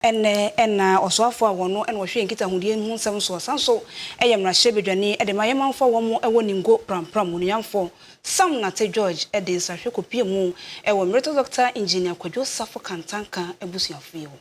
Ɛnɛ ɛna ɔsoafoɔ a wɔno ɛna wɔhwɛ nkitahodie ho nsɛm so, ɔsan so ɛyɛ mmarahyɛbadwani ɛde ma yɛmanfoɔ a wɔn ɛwɔ Ningo Prampram, onuyamfoɔ Sam Nartey George, ɛde nsrahwɛ kɔpie mu ɛwɔ Emeritus Doctor Engineer Kwadwo Safo Kantanka abusuafoɔ hɔ.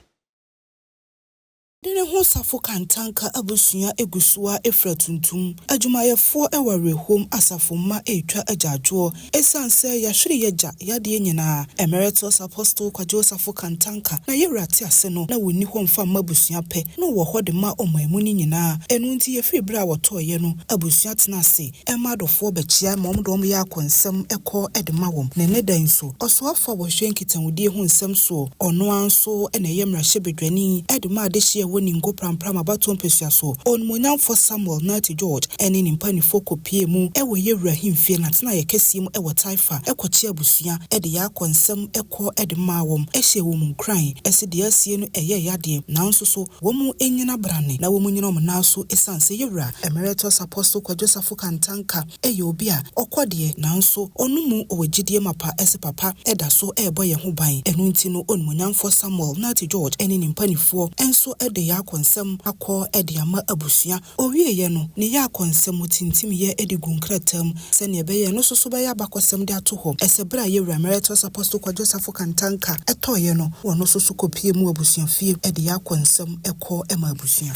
De ne ho Safo Kantanka abusua egu so a efura tuntum. Adwumayɛfoɔ ɛwɔ awerɛhom, asafo mma etwa agyaadwoɔ esiane sɛ yɛahwere yɛgya yadeɛ nyinaa, Emeritus Apostle Kwadwo Safo Kantanka. Na yɛwura te ase no, na wɔnni hɔ mfa mma abusua pɛ, na ɔwɔ hɔ de ma ɔman mu no nyinaa. Ɛno nti yɛfiri berɛ a wɔtɔɔyɛ no, abusua tena ase ɛma adɔfoɔ bɛkyia ma ɔmo de ɔmo yɛ akɔnsɛm ɛkɔ ɛde ma wɔn. Na ɛnɛ da yi nso, ɔsoafo a wɔhwɛ nkitahodie ho nsɛm soɔ, ɔno ara nso ɛna ɛyɛ mmarahyɛbadwani ɛde ma adehyeɛ ɛwɔ Ningo Prampram abatoɔ mpasua so, Onimuonyamfoɔ Samuel Nartey George, ɛne ne mpanimfoɔ kɔpie mu ɛwɔ yɛwura ahemfie n'atena yɛ kɛseɛ mu ɛwɔ Taifa, ɛkɔkye abusua ɛde yɛ akɔnsɛm ɛkɔ ɛde maa wɔn, ɛhyɛ wɔn mu nkuran ɛsɛ deɛ asie no ɛyɛ yadeɛ, nanso so wɔn mu nyina brane na wɔn mu nyina wɔn nan so, ɛsiane sɛ yɛwura Emeritus Apostle Kwadwo Safo Kantanka ɛyɛ obi a ɔkɔ deɛ, nanso ɔno mu ɔwɔ gyidie mapa ɛsɛ papa ɛda so ɛrebɔ yɛn ho ban. Ɛno nti no, Onimuonyamfoɔ Samuel Nartey George ɛne ne mpanimfoɔ ɛnso ɛde yɛ akɔnsɛm akɔ ɛde ama abusua. Owieɛ no, ne yɛ akɔnsɛm tintim yɛ ɛde gu nkrataa mu sɛnea ɛbɛyɛ no nso so bɛyɛ abakɔsɛm de ato hɔ ɛsɛ berɛ a yɛwura Emeritus Apostle Kwadwo Safo Kantanka ɛtɔɔyɛ no, wɔno nso so kɔpie mu abusuafie ɛde yɛ akɔnsɛm ɛkɔ ɛma abusua.